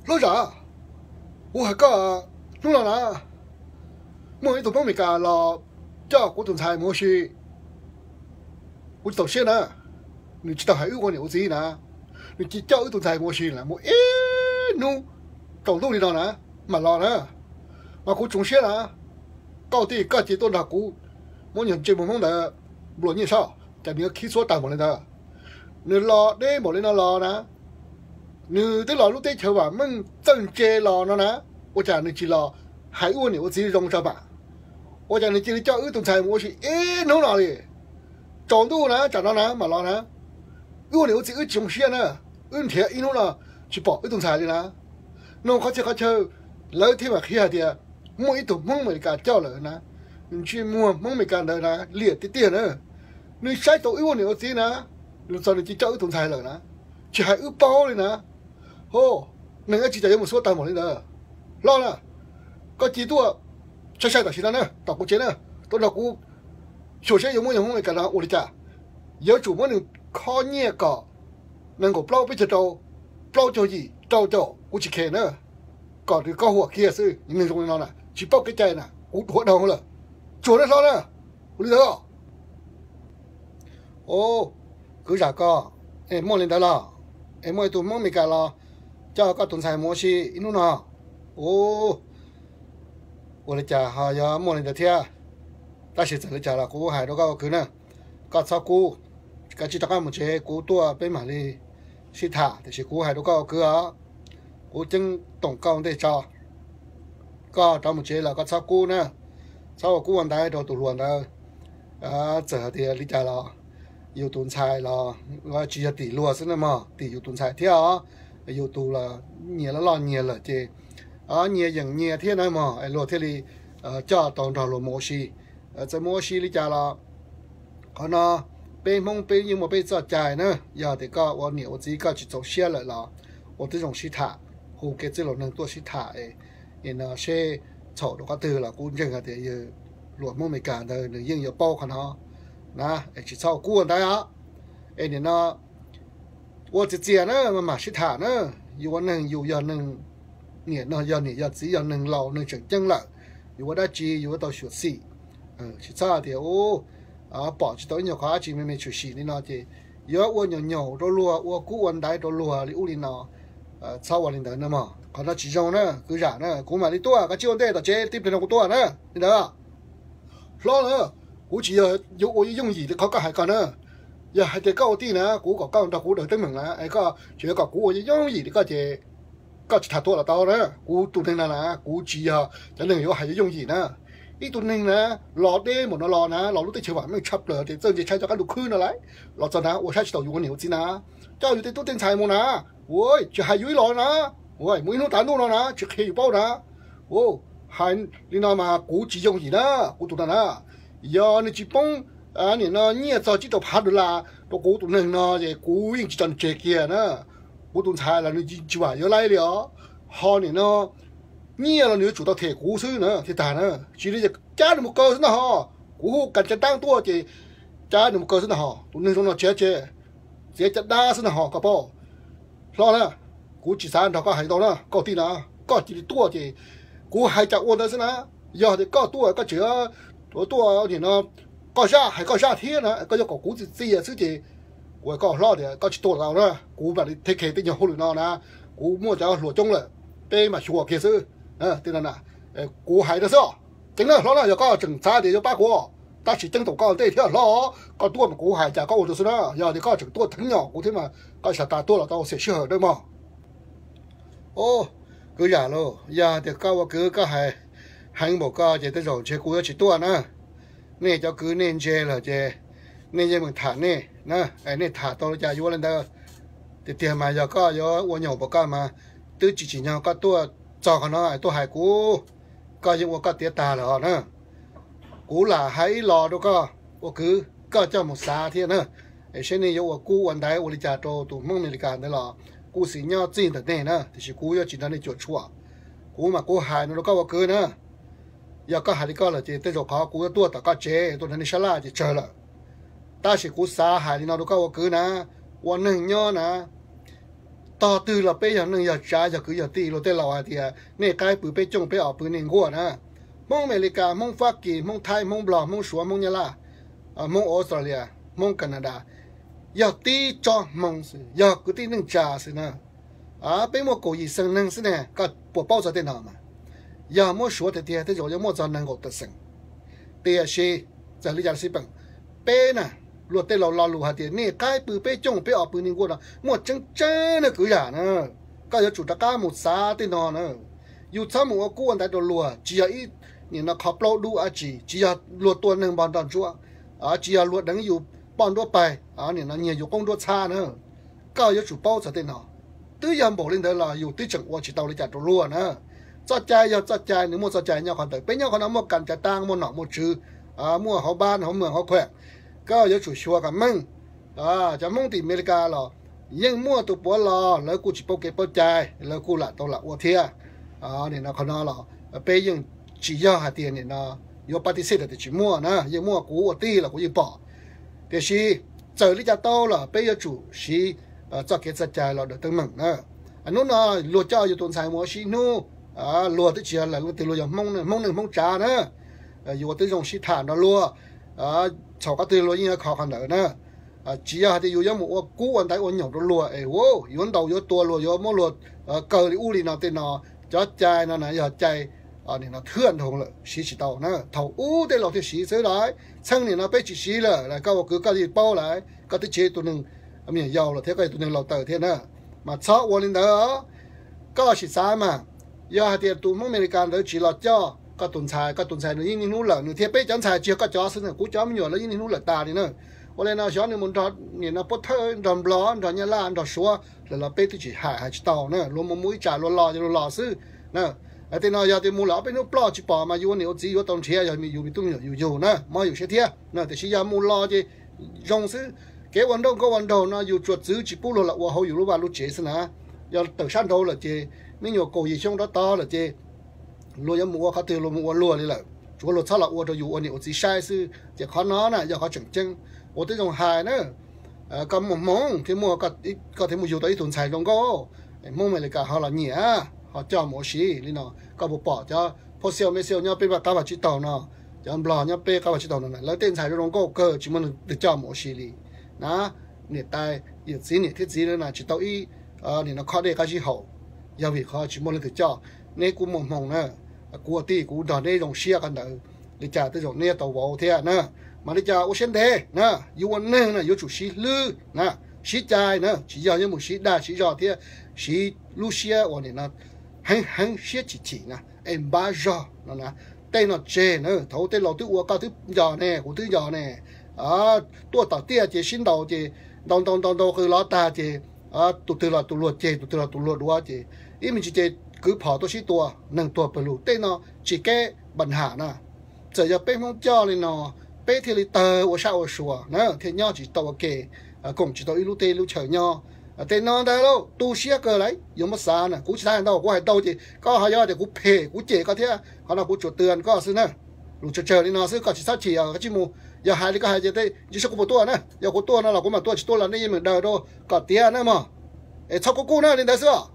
Hlob Zam, kuv hais koj, hnub no na, muaj ib tug Hmoob Amelikas los coj kuv tus ntxhais mus ua si. Kuv tsis txaus siab na, nws tsis tau hais wb ua niam ua txiv na, nws cia coj wb tus ntxhais mus ua si na, mus ib hnub tsaus ntuj li no na, mam los na. Mas kuv tsoov siab na, koj ua tij koj cia tuaj nrog kuv muab nyuag ntsej muag Hmoob ntawd nplua nyiaj saib, cas nws yuav khib xuab tag npaum li ntawd. Nws los deb npaum li no los na, nws twb los lub teb chaws vam meej txawj ntse los no na, ua cas nws tsis los hais wb ua niam ua txiv zoo tso mam. Ua cas nws cia li coj wb tus ntxhais mus ua si ib hnub no li. Tsaus ntuj na, tsam no na mam los na. Wb ua niam ua txiv wb tsis zoo siab na, wb nrhiav ib hnub no tsis pom wb tus ntxhais li na. Nug qhov txhia qhov chaw, lawv thiaj mam qhia hais tias muaj ib tug Hmoob Amelikas coj lawm na. Ntsej muag Hmoob Amelikas ntawd na liam tiag tiag na. Nws saib tau wb ua niam ua txiv na, nws txog nws cia coj wb tus ntxhais lawm na, tsis hais wb paub li na. Ho, neeg dab tsi cas yuav mus xuab tag npaum li ntawd. Hlob na, koj cia tuaj saib saib tam sim no na, tom kuv tsev na, tuaj nrog kuv xyuas saib yuav muab yog Hmoob Amelikas no ua li cas. Yuav tsum muab nws khob nyiaj kom nees nkaum plaub peb caug rau, plaub caug yim rau caum, kuv tsis khe na. Kom nws koj huam kiag xwb, neeg zoo li no na tsis paub kev cai na, kuv dhuav dhau lawm. Tsuag na hlob na, ua li ntawd. Au, kwv zam koj, es muaj li ntawd los? Es muaj ib tug Hmoob Amelikas los coj koj tus ntxhais mus ua si ib hnub no. Au, ua li cas ho yuav muaj li ntawd thiab? Tab sis txawm li cas los kuv hais rau koj ua kwv na, koj txhob kub. Kav tsij rov qab mus tsev, kuv tuaj peb mam li sib tham, tiam sis kuv hais rau koj ua kwv os, kuv ceeb toom koj ua ntej tso. Koj rov mus tsev los koj txhob kub na, txhob ua kub ua ntaiv rau tus hluas ntawd. Txawm hais tias li cas los yus tus ntxhais los tsis yog tim luag xwb na mog, tim yus tus ntxhais thiab os. Yus tus los nyias loj loj nyias lawm ces nyias yeem nyias thiab na mog, luag thiaj li coj tau nrog luag mus ua si. Txawm mus ua si li cas los qhov no peb Hmoob peb yeej muaj peb txoj cai na. Yog tias koj ua niam ua txiv koj tsis txaus siab lawm los ua tib zoo sib tham, hu kev txwj laus neeg tuaj sib tham es no seb txhaum rau qhov twg los kuv ntseeg hais tias yawg hluas Hmoob Amelikas ntawd nws yeej yuav paub qhov no na. Es tsis txhob ua kub ua ntaiv os. Es nim no ua txias txias na, mam sib tham na. Yus ua neeg yus yog neeg, niam no yog niam yog txiv yog neeg laus neeg tseem ceeb lawm, yus ua dab tsi yus yuav tau xyuam xim. Tsis txhob hais tias pom tsis tau ib nyuag qhov dab tsi me me tshwm sim li no ces yuav ua nyaum nyaum rau luag ua kub ua ntaiv rau luag li ub li no. Txhob ua li ntawd na mog, qhov no tsis zoo na kwv zam na. Kuv mam li tuaj, koj cia ua ntej tom tsev tib pliag no kuv tuaj na li ntawd. Hlob na, kuv tsis yog yuav ua yooj yim li qhov koj hais ko na. Yog hais tias koj ua tij na kuv kom koj nrog kuv daws teeb meem na, es koj tseem yuav kom kuv ua yooj yim li koj ces koj tsis tham tuaj los tau na. Kuv tus neeg no na kuv tsis yog cov neeg yuav hais yooj yim na. Ib tug neeg na los deb npaum no los na, los lub teb chaws vam meej tshaj plaws ces txawj ntse tshaib cov qab ntuj khwb no lawm, los txog na ua saib tsis taus yus ua niam ua txiv na, coj yus tej tub tej ntxhais mus na, ua tsis hais yus ib los na, ua mus ib hnub tav ntuj no na tsis qhia yus paub na. Hais li no mas kuv tsis yooj yim na, kuv tus no na. Yog nws tsis poob nim no nyiaj txog tsib rau phav dollar rau kuv tus neeg no ces kuv yeej tsis tso nws tseg kiag na. Kuv tus ntxhais los nws tsis vam yuav laib li os. Ho nim no nyiaj los nws yuav tsum tau them kuv xwb na thiaj tag na. Tsis li ces cab nws mus kaw xwb ntag ho. Kuv hu kas ca dab tuaj ces cab nws mus kaw xwb ntag ho. Tus neeg zoo no tsis txiav caj dab xwb ntag ho koj paub. Hlob na, kuv tsis xav nrog koj hais ntau na, koj tij na, koj cia li tuaj ces kuv hais cas ua ntawd xwb na. Yog tias koj tuaj koj tseem tuaj nim no koj zaj hais koj zaj thiab na, koj yuav kom kuv txias txias xwb ces kuv hais koj hlob tias koj tsis tuaj tau na, kuv mam li thev khe tej nyuag hauj lwm no na, kuv muaj cov hluas coob lawm, peb mam xyuas kiag xwb. Kuv hais no xwb. Ceev na hlob na, yog koj tseem xav tias yuav pab kuv, tab sis ceeb toom koj ntej thiab hlob, koj tuaj mas kuv hais cas koj ua rau xwb na, yog tias koj tseem tuaj theeb nyom kuv thiab mas koj xav tas tuaj los tau xiam sij hawm na mog. Kwv zam lauj, yog tias koj ua kwv koj hais heev npaum ko ces tej zaum ntshe kuv yuav tsis tuaj na. Nej cov kwv nej ntse lawm ces nej yeej meem tham nej na, nej tham tau li cas yuav li ntawd. Tiag tiag mas yog koj yuav ua nyaum npaum ko mas twb tsis tsim nyog koj tuaj txog qhov no tuaj hais kuv, koj yeej ua koj tiav tag lawm os na. Kuv lam hais ib los rau koj ua kwv, koj coj mus xav thiab na, es seb nej yuav ua kub ua ntaiv ua li cas rau tus Hmoob Amelikas ntawd los kuj xis nyob txij ntawm nej na, tiam sis kuv yuav tsis nrog nej cuam tshuam. Kuv mas kuv hais no rau koj ua kwv na, yog koj hais li koj lawm ces tej zaum qhov kuv yuav tuaj tom koj tsev tuaj nrog nej sab laj ces tsawg lawm. Tab sis kuv xav hais li no rau koj ua kwv na, ua neeg nyob na, Tog twg los peb yog neej yog tsav yog kwv yog tij. Luag tej laus hais tias nej qaib pw peb cooj peb os pw nej nkuaj na. Hmoob Amelikas, Hmoob Fab Kis, Hmoob Thaib, Hmoob Nplog, Hmoob Suav, Hmoob Nyab Laj, Hmoob Australia, Hmoob Canada, yog tib tsob hmoo xwb, yog kwv tij neej tsa xwb na. Peb muaj kaum yim xees neeg xwb ne, koj puas paub txog tej no mas? Yog muab suav tiag tiag tej zaum yuav muaj txog nees nkaum tawm xees. Tiam sis txawm li cas los xij peem, peb na, luag tej laus lo lus hais tias nej qaib pw peb cooj peb os pw nej nkuaj no muaj tseeb tseeb na kwv yam na. Koj yuav tsum rov qab mus xav tej no na. Yus txhob mus ua kub ua ntaiv rau luag, tsis yog ib nim no qhov plaub dub dab tsi, tsis yog luag tua neeg npog nrog ntsuab, tsis yog luag deev yus poj nruab pais, nim no nyiag yus qoob nruab txhab na. Koj yuav tsum paub txog tej no. Twb yog npaum li ntawd los yus twb tseem ua tsis tau li cas rau luag na. Txoj cai yog txoj cai, nws muaj txoj cai nyob qhov ntawd. Peb nyob qhov no muaj kas cav taab, muaj nom muaj tswv, muaj hauv npab hauv mwm hauv khuam. Koj yuav tsum xyuas kom meej. Cov Hmoob tim Amelikas los yeej muaj tus puav los lawv kuj tsis paub kev paub cai, lawv kuj lam tau lam ua thiab. Nim no qhov no los peb yeej tsis yog hais tias nim no yuav pav tis xij tias tsis muaj na, yeej muaj, kuv ua tij los kuv yeej pom. Tiam sis txawm li cas tau los peb yuav tsum siv txoj kev txoj cai los daws teeb meem na. Hnub no luag coj yus tus ntxhais mus ua sib hnub, luag twb tsis yog lawm leej twg, luag yog Hmoob, Hmoob neej Hmoob tsav na. Yus ua tib zoo sib tham nrog luag, txhaum qhov twg luag yeej yuav kho qhov ntawd na. Tsis yog hais tias yus yuav mus ua kub ua ntaiv ua nyaum rau luag es yuav ntaus yuav tua luag, yuav muab luag kaw li ub li no tej no. Cov cai no na yog cai nim no thwj nroog lawm, siv tsis tau na. Thaum ub tej laus thiaj siv xwb lauj, txheej nim no peb tsis siv lawm, koj ua kwv koj yeej paub lawm, koj twb tsis yog tus neeg me nyuam yaus lawm thiab, koj yog tus neeg laus taws thiab na. Mas txhob ua li ntawd. Koj sim xav mas, yog hais tias tus Hmoob Amelikas ntawd tsis los coj koj tus ntxhais, koj tus ntxhais nws yeej niaj hnub lawm, nws thiab peb cov ntxhais tsis yog koj cov xwb na, kuv cov me nyuam lawv yeej niaj hnub lawm tas li na. Ua li no xyov nws mus nrog nim no Puab Thawj, nrog Nplog, nrog Nyab Laj, nrog Suav lawm los peb twb tsis hais, hais tsis tau na, luag mus mus ib tsam luag los ces luag los xwb na. Tej no yog tias mus lawm ob peb hnub ploj tsis pom mas yus ua niam ua txiv yuav tau nrhiav, yog yus me tub me nyuam yus yug na, mob yus siab thiab na. Tiam sis yog mus los ces zoo xwb. Kev ua nrauj nkauj ua nraug no yus tsuas txwv tsis pub luag los ua hauv yus lub vaj lub tsev xwb na. Yog tawm sab nraud lawm ces me nyuam kaum yim xyoo rov tod lawm ces luag yuav mus ua qhov twg luag mus ua luag li lawm, tsuav luag txhob los ua rau yus ua niam ua txiv saib xwb. Ces qhov no na yog qhov tseem ceeb uas twb zoo hais na. Koj muaj hmoo thiaj muaj, koj thiaj mus yug tau ib tug ntxhais zoo nkauj, Hmoob Amelikas ho los nyiam, ho coj mus ua si li no. Koj puas pom cov phauj xiau me xiau nyob peb qab vaj tsib taug no, cov Nplog nyob peb qab vaj tsib taug no, lawv tej ntxhais zoo zoo nkauj kawg tsis muaj leej twg coj mus ua si li na. Niam tais yawm txiv niam thiab txiv na tsis tau ib nim no khob dej qab zib haus, yog vim qhov tsis muaj leej twg coj. Neb kuj muaj hmoo na, kuv ua tij kuv nrog neb zoo siab qhov ntawd, li cas tej zaum neb tau vauv thiab na. Mas li cas ua siab ntev na, yus ua neeg na yuav tsum siv hlwb na, siv cai na, tsis yog yuav mus siv dag siv zog thiab siv lub siab uas nim no heev heev siab chim chim na, es npab zog no na. Tej no tseg na, thaum tej laus twb ua koj twb nco ne, kuv twb nco ne. Tuaj tom tiaj ces sib ntaus ces ntaus ntaus ntaus ntaus qws los tag ces tus twg los tus luag ceg, tus twg los tus luag duav ces ib me ntsis ces kwv phom tuaj sib tua, neeg tuag pawg lug. Tej no tsis keb npa nham na. Txawm yog peb Hmoob coj li no, peb thiaj li tawg ua sab ua sua na, thiaj nyob tsis tau ua ke, koom tsis tau ib lub teb lub chaw nyob. Tej no ntag lauj, tu siab kawg lauj, yuav muab xav na. Kuv tsis xav hais ntau, kuv hais ntau ces koj ho yog tias kuv phem kuv cem koj thiab, qhov no kuv tsuas twv koj xwb na. Lus tsawg tsawg li no xwb, koj tsis txhob chim, koj tsis mus, yog hais li koj hais ces tej ntsis saib kuv puas tuaj na. Yog kuv tuaj no los kuv mam tuaj, tsis tuaj los nej yeej meem daws rau kom tiav na mog. Es txhob kub kub na, li ntawd xwb os.